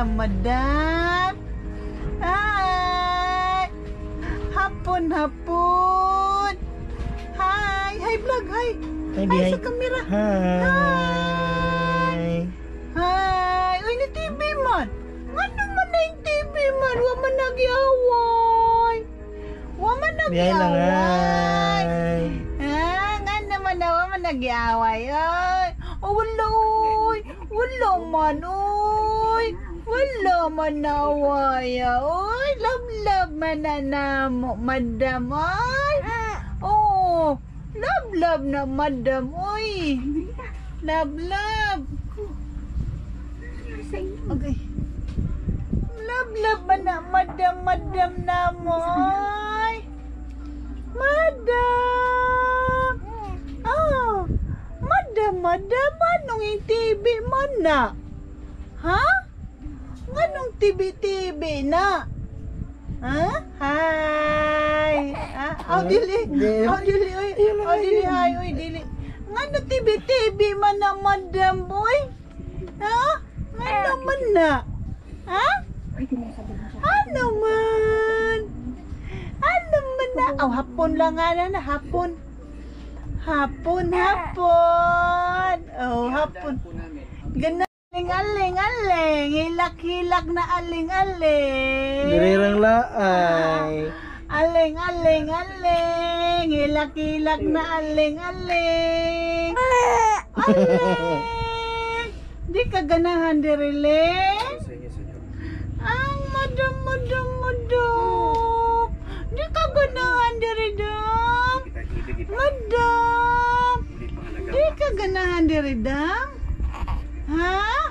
Madam, madam. Hi. Hapon, hapon. Hi. Hi, vlog. Hi. Hi, Hi hi. Sa camera. Hi. Hi. Uy, ni TV man. Ngano man na yung TV man? Wa man nagyaway. Wa man Biyay lang, nagyaway. Hi. Ah, nga naman na, wa man nagyaway. Ay, oh, wala, oy. Wala man, oy. Wala man naway. Oy, love, love man na namo, madam. Ay, oh, love, love na, madam. Oy, love, love. Okay. Love, love man na, madam, madam na mo. Ay. Madam! Oh, madam, madam, anong yung TV man na? Ha? Anong TV-TV na? Ha? Hi! Ah, oh, dili. Oh, dili, oy. Oh, dili, hi, oy, dili. Ngano TV-TV man na, madam, boy? Ha? Ngano man na? Ha? Ano man? Ano man na? Oh, hapon lang nga na, hapon. Hapon, hapon. Oh, hapon. Gana. Aling, aling, aling. Hilak, hilak na aling, aling. Dirirang laay. Aling, aling, aling. Hilak, hilak na aling, aling. Aling. Di ka ganahan diri, Ling? Ang madam, madam, madam. Di ka ganahan diri, dam. Madam. Di ka ganahan diri, dam? Ha?